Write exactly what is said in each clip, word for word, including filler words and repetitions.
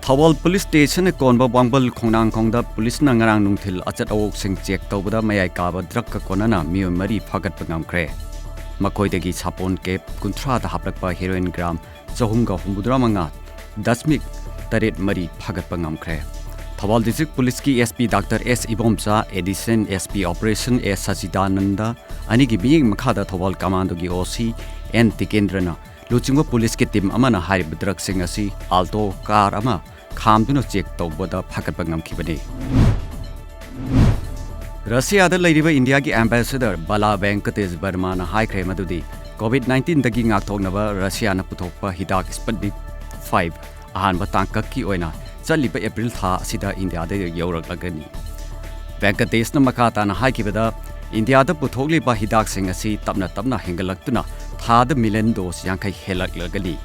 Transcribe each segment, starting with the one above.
Thoubal police ꯁ꯭ꯇꯦꯁꯟꯅ ꯀꯣꯟꯕ ꯋꯥꯡꯕꯜ ꯈꯣꯡꯅꯥꯡꯈꯣꯡꯗ ꯄꯨꯂꯤꯁꯅ ꯉꯔꯥꯡ ꯅꯨꯡꯊꯤꯜ ꯑꯆꯠ ꯑꯋꯣꯛꯁꯤꯡ ꯆꯦꯛ ꯇꯧꯕꯗ ꯃꯌꯥꯏ ꯀꯥꯕ ꯗ꯭ꯔꯒꯀ ꯀꯣꯟꯅꯅ ꯃꯤꯑꯣꯏ ꯃꯔꯤ ꯐꯥꯒꯠꯄ ꯉꯝꯈ꯭ꯔꯦ꯫ ꯃꯈꯣꯏꯗꯒꯤ ꯁꯥꯄꯣꯟ ꯀꯦꯞ ꯀꯨꯟꯊ꯭ꯔꯥꯗ ꯍꯥꯞꯂꯛꯄ ꯍꯦꯔꯣꯏꯟ ꯒ꯭ꯔꯥꯝ ꯆꯍꯨꯝꯒ ꯍꯨꯝꯐꯨꯇꯔꯥ ꯃꯉꯥ ꯗꯁꯃꯤꯛ ꯇꯔꯦꯠ ꯃꯔꯤ ꯐꯥꯒꯠꯄ ꯉꯝꯈ꯭ꯔꯦ꯫ ꯊꯧꯕꯥꯜ ꯗꯤꯁꯇ꯭ꯔꯤꯛ ꯄꯨꯂꯤꯁꯀꯤ SP ꯗꯥꯛꯇꯔ ꯑꯦꯁ ꯏꯕꯣꯝꯆꯥ, ꯑꯦꯗꯤꯁꯅꯦꯜ SP ꯑꯣꯄꯔꯦꯁꯟ ꯑꯦꯁ ꯁꯆꯤꯗꯥꯅꯟꯗ ꯑꯅꯤꯒꯤ ꯃꯤꯠꯌꯦꯡ ꯃꯈꯥꯗ ꯊꯧꯕꯥꯜ ꯀꯃꯥꯟꯗꯣꯒꯤ OC ꯑꯦꯟ ꯇꯤꯀꯦꯟꯗ꯭ꯔꯅ ꯂꯨꯆꯤꯡꯕ ꯄꯨꯂꯤꯁꯀꯤ ꯇꯤꯝ ꯑꯃꯅ ꯍꯥꯏꯔꯤꯕ ꯗ꯭ꯔꯒꯁꯤꯡ ꯑꯁꯤ ꯑꯜꯇꯣ ꯀꯥꯔ ꯑꯃ ꯈꯥꯝꯗꯨꯅ ꯆꯦꯛ ꯇꯧꯕꯗ ꯐꯥꯒꯠꯄ ꯉꯝꯈꯤꯕꯅꯤ꯫ ꯔꯁꯤꯌꯥꯗ ꯂꯩꯔꯤꯕ ꯏꯟꯗꯤꯌꯥꯒꯤ ꯑꯦꯝꯕꯦꯁꯦꯗꯔ ꯕꯥꯂꯥ ꯚꯦꯡꯀꯇꯦꯁ ꯕꯔꯃꯥꯅ ꯍꯥꯏꯈ꯭ꯔꯦ ꯃꯗꯨꯗꯤ ꯀꯣꯚꯤꯗ ꯅꯥꯏꯟꯇꯤꯟꯗꯒꯤ ꯉꯥꯛꯊꯣꯛꯅꯕ ꯔꯁꯤꯌꯥꯅ ꯄꯨꯊꯣꯛꯄ ꯍꯤꯗꯥꯛ ꯁ꯭ꯄꯨꯠꯅꯤꯛ ꯐꯥꯏꯚ ꯑꯍꯥꯟꯕ ꯇꯥꯡꯀꯛꯀꯤ ꯑꯣꯏꯅ ꯆꯠꯂꯤꯕ ꯑꯦꯄ꯭ꯔꯤꯜ ꯊꯥ ꯑꯁꯤꯗ ꯏꯟꯗꯤꯌꯥꯗ ꯌꯧꯔꯛꯂꯒꯅꯤ꯫ ꯚꯦꯡꯀꯇꯦꯁꯅ ꯃꯈꯥ ꯇꯥꯅ ꯍꯥꯏꯈꯤꯕꯗ, ꯏꯟꯗꯤꯌꯥꯗ ꯄꯨꯊꯣꯛꯂꯤꯕ ꯍꯤꯗꯥꯛꯁꯤꯡ ꯑꯁꯤ ꯇꯞꯅ ꯇꯞꯅ ꯍꯦꯟꯒꯠꯂꯛꯇꯨꯅ ꯊꯥꯗ ꯃꯤꯂꯤꯌꯟ ꯗꯣꯁ ꯌꯥꯡꯈꯩ ꯍꯦꯜꯂꯛꯂꯒꯅꯤ꯫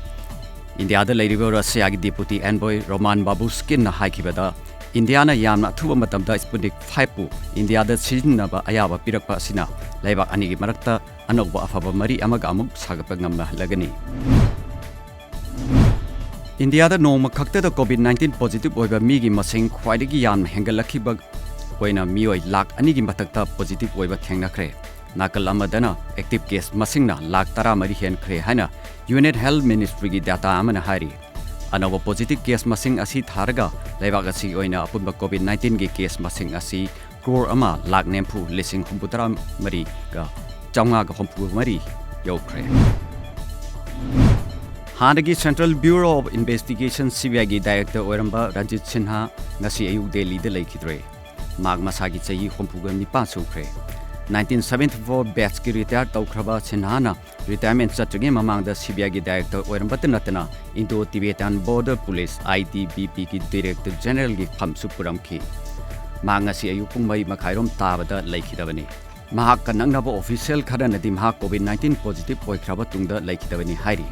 ꯏꯟꯗꯤꯌꯥꯗ ꯂꯩꯔꯤꯕ ꯔꯁꯤꯌꯥꯒꯤ ꯗꯤꯄꯨꯇꯤ ꯑꯦꯟꯚꯣꯏ ꯔꯣꯃꯥꯟ ꯕꯥꯕꯨꯁꯀꯤꯟꯅ ꯍꯥꯏꯈꯤꯕꯗ, ꯏꯟꯗꯤꯌꯥꯅ ꯌꯥꯝꯅ ꯑꯊꯨꯕ ꯃꯇꯝꯗ ꯁ꯭ꯄꯨꯠꯅꯤꯛ ꯐꯥꯏꯚꯄꯨ ꯏꯟꯗꯤꯌꯥꯗ ꯁꯤꯖꯤꯟꯅꯕ ꯑꯌꯥꯕ ꯄꯤꯔꯛꯄ ꯑꯁꯤꯅ ꯂꯩꯕꯥꯛ ꯑꯅꯤꯒꯤ ꯃꯔꯛꯇ ꯑꯅꯧꯕ ꯑꯐꯕ ꯃꯔꯤ ꯑꯃꯒ ꯑꯃꯨꯛ ꯁꯥꯒꯠꯄ ꯉꯝꯍꯜꯂꯒꯅꯤ꯫ ꯏꯟꯗꯤꯌꯥꯗ ꯅꯣꯡꯃ ꯈꯛꯇꯗ ꯀꯣꯚꯤꯗ ꯅꯥꯏꯟꯇꯤꯟ ꯄꯣꯖꯤꯇꯤꯚ ꯑꯣꯏꯕ ꯃꯤꯒꯤ ꯃꯁꯤꯡ ꯈ꯭ꯋꯥꯏꯗꯒꯤ ꯌꯥꯝꯅ ꯍꯦꯟꯒꯠꯂꯛꯈꯤꯕ ꯑꯣꯏꯅ ꯃꯤꯑꯣꯏ ꯂꯥꯈ ꯑꯅꯤꯒꯤ ꯃꯊꯛꯇ ꯄꯣꯖꯤꯇꯤꯚ ꯑꯣꯏꯕ ꯊꯦꯡꯅꯈ꯭ꯔꯦ꯫ ꯅꯥꯀꯜ ꯑꯃꯗꯅ ꯑꯦꯛꯇꯤꯚ ꯀꯦꯁ ꯃꯁꯤꯡꯅ ꯂꯥꯈ ꯇꯔꯥꯃꯔꯤ ꯍꯦꯟꯈ꯭ꯔꯦ ꯍꯥꯏꯅ ꯌꯨꯅꯥꯏꯠ ꯍꯦꯜꯊ ꯃꯤꯅꯤꯁꯇ꯭ꯔꯤꯒꯤ ꯗꯦꯇꯥ ꯑꯃꯅ ꯍꯥꯏꯔꯤ꯫ ꯑꯅꯧꯕ ꯄꯣꯖꯤꯇꯤꯚ ꯀꯦꯁ ꯃꯁꯤꯡ ꯑꯁꯤ ꯊꯥꯔꯒ ꯂꯩꯕꯥꯛ ꯑꯁꯤꯒꯤ ꯑꯣꯏꯅ ꯑꯄꯨꯟꯕ ꯀꯣꯚꯤꯗ ꯅꯥꯏꯟꯇꯤꯟꯒꯤ ꯀꯦꯁ ꯃꯁꯤꯡ ꯑꯁꯤ ꯀ꯭ꯔꯣꯔ ꯑꯃ ꯂꯥꯈ ꯅꯤꯐꯨ ꯂꯤꯁꯤꯡ ꯍꯨꯝꯐꯨꯇꯔꯥ ꯃꯔꯤꯒ ꯆꯥꯝꯃꯉꯥꯒ ꯍꯨꯝꯐꯨ ꯃꯔꯤ ꯌꯧꯈ꯭ꯔꯦ꯫ ꯍꯥꯟꯅꯒꯤ Central Bureau of Investigation, CBIꯒꯤ ꯗꯥꯏꯔꯦꯛꯇꯔ ꯑꯣꯏꯔꯝꯕ ꯔꯟꯖꯤꯠ ꯁꯤꯟꯍꯥ ꯉꯁꯤ ꯑꯌꯨꯛ ꯗꯦꯜꯂꯤꯗ ꯂꯩꯈꯤꯗ꯭ꯔꯦ꯫ ꯃꯍꯥꯛ ꯃꯁꯥꯒꯤ ꯆꯍꯤ ꯍꯨꯝꯐꯨꯒ ꯅꯤꯄꯥꯟ ꯁꯨꯈ꯭ꯔꯦ꯫ ꯅꯥꯏꯟꯇꯤꯟ ꯁꯚꯦꯟꯇꯤ ꯐꯣꯔ ꯕꯦꯆꯀꯤ ꯔꯤꯇꯥꯌꯔ ꯇꯧꯈ꯭ꯔꯕ ꯁꯤꯟꯍꯥꯅ ꯔꯤꯇꯥꯌꯔꯃꯦꯟ ꯆꯠꯇ꯭ꯔꯤꯉꯩ ꯃꯃꯥꯡꯗ CBIꯒꯤ ꯗꯥꯏꯔꯦꯛꯇꯔ ꯑꯣꯏꯔꯝꯕꯇ ꯅꯠꯇꯅ Indo-Tibetan Border Police, ITBPꯒꯤ ꯗꯥꯏꯔꯦꯛꯇꯔ ꯖꯦꯅꯔꯦꯜꯒꯤ ꯐꯝꯁꯨ ꯄꯨꯔꯝꯈꯤ꯫ ꯃꯍꯥꯛ ꯉꯁꯤ ꯑꯌꯨꯛ ꯄꯨꯡ ꯃꯔꯤ ꯃꯈꯥꯏꯔꯣꯝ ꯇꯥꯕꯗ ꯂꯩꯈꯤꯗꯕꯅꯤ꯫ ꯃꯍꯥꯛꯀ ꯅꯛꯅꯕ ꯑꯣꯐꯤꯁꯤꯌꯦꯜ ꯈꯔꯅꯗꯤ ꯃꯍꯥꯛ ꯀꯣꯚꯤꯗ ꯅꯥꯏꯟꯇꯤꯟ ꯄꯣꯖꯤꯇꯤꯚ ꯑꯣꯏꯈ꯭ꯔꯕ ꯇꯨꯡꯗ ꯂꯩꯈꯤꯗꯕꯅꯤ ꯍꯥꯏꯔꯤ꯫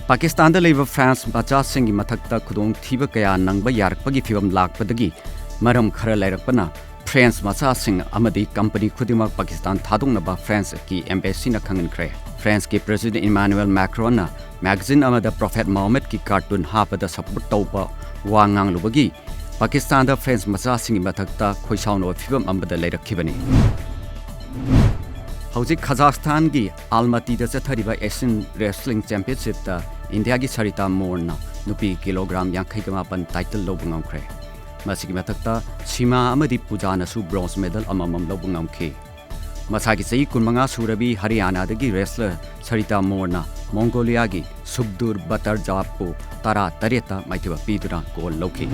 ꯄꯥꯀꯤꯁꯇꯥꯟꯗ ꯂꯩꯕ ꯐ꯭ꯔꯦꯟꯁ ꯃꯆꯥꯁꯤꯡꯒꯤ ꯃꯊꯛꯇ ꯈꯨꯗꯣꯡꯊꯤꯕ ꯀꯌꯥ ꯅꯪꯕ ꯌꯥꯔꯛꯄꯒꯤ ꯐꯤꯚꯝ ꯂꯥꯛꯄꯗꯒꯤ ꯃꯔꯝ ꯈꯔ ꯂꯩꯔꯛꯄꯅ ꯐ꯭ꯔꯦꯟꯁ ꯃꯆꯥꯁꯤꯡ ꯑꯃꯗꯤ ꯀꯝꯄꯅꯤ ꯈꯨꯗꯤꯡꯃꯛ ꯄꯥꯀꯤꯁꯇꯥꯟ ꯊꯥꯗꯣꯛꯅꯕ ꯐ꯭ꯔꯦꯟꯁꯀꯤ ꯑꯦꯝꯕꯦꯁꯤꯅ ꯈꯪꯍꯟꯈ꯭ꯔꯦ꯫ ꯐ꯭ꯔꯦꯟꯁꯀꯤ ꯄ꯭ꯔꯦꯁꯤꯗꯦꯟꯠ ꯏꯃꯥꯅꯨꯑꯦꯜ ꯃꯦꯀ꯭ꯔꯣꯟꯅ ꯃꯦꯒꯥꯖꯤꯟ ꯑꯃꯗ ꯄ꯭ꯔꯣꯐꯦꯠ ꯃꯣꯍꯝꯃꯗꯀꯤ ꯀꯥꯔꯇꯨꯟ ꯍꯥꯞꯄꯗ ꯁꯄꯣꯔꯠ ꯇꯧꯕ ꯋꯥ ꯉꯥꯡꯂꯨꯕꯒꯤ ꯄꯥꯀꯤꯁꯇꯥꯟꯗ ꯐ꯭ꯔꯦꯟꯁ ꯃꯆꯥꯁꯤꯡꯒꯤ ꯃꯊꯛꯇ ꯈꯣꯏꯁꯥꯎꯅꯕ ꯐꯤꯚꯝ ꯑꯃꯗ ꯂꯩꯔꯛꯈꯤꯕꯅꯤ꯫ ꯍꯧꯖꯤꯛ ꯈꯖꯥꯈꯁꯇꯥꯟꯒꯤ ꯑꯜꯃꯥꯇꯤꯗ ꯆꯠꯊꯔꯤꯕ ꯑꯦꯁꯤꯌꯟ ꯔꯦꯁꯂꯤꯡ ꯆꯦꯝꯄꯤꯌꯟꯁꯤꯞꯇ ꯏꯟꯗꯤꯌꯥꯒꯤ ꯁꯔꯤꯇꯥ ꯃꯣꯔꯅ ꯅꯨꯄꯤ ꯀꯤꯂꯣꯒ꯭ꯔꯥꯝ ꯌꯥꯡꯈꯩꯒ ꯃꯥꯄꯟ ꯇꯥꯏꯇꯜ ꯂꯧꯕ ꯉꯝꯈ꯭ꯔꯦ꯫ ꯃꯁꯤꯒꯤ ꯃꯊꯛꯇ ꯁꯤꯃꯥ ꯑꯃꯗꯤ ꯄꯨꯖꯥꯅꯁꯨ ꯕ꯭ꯔꯣꯟꯖ ꯃꯦꯗꯜ ꯑꯃꯃꯝ ꯂꯧꯕ ꯉꯝꯈꯤ꯫ ꯃꯁꯥꯒꯤ ꯆꯍꯤ ꯀꯨꯟꯃꯉꯥ ꯁꯨꯔꯕꯤ ꯍꯔꯤꯌꯥꯅꯥꯗꯒꯤ ꯔꯦꯁꯂꯔ ꯁꯔꯤꯇꯥ ꯃꯣꯔꯅ ꯃꯣꯡꯒꯣꯂꯤꯌꯥꯒꯤ ꯁꯨꯕꯗꯨꯔ ꯕꯇꯔꯖꯥꯞꯄꯨ ꯇꯔꯥ ꯇꯔꯦꯠꯇ ꯃꯥꯏꯊꯤꯕ ꯄꯤꯗꯨꯅ ꯒꯣꯜ ꯂꯧꯈꯤ꯫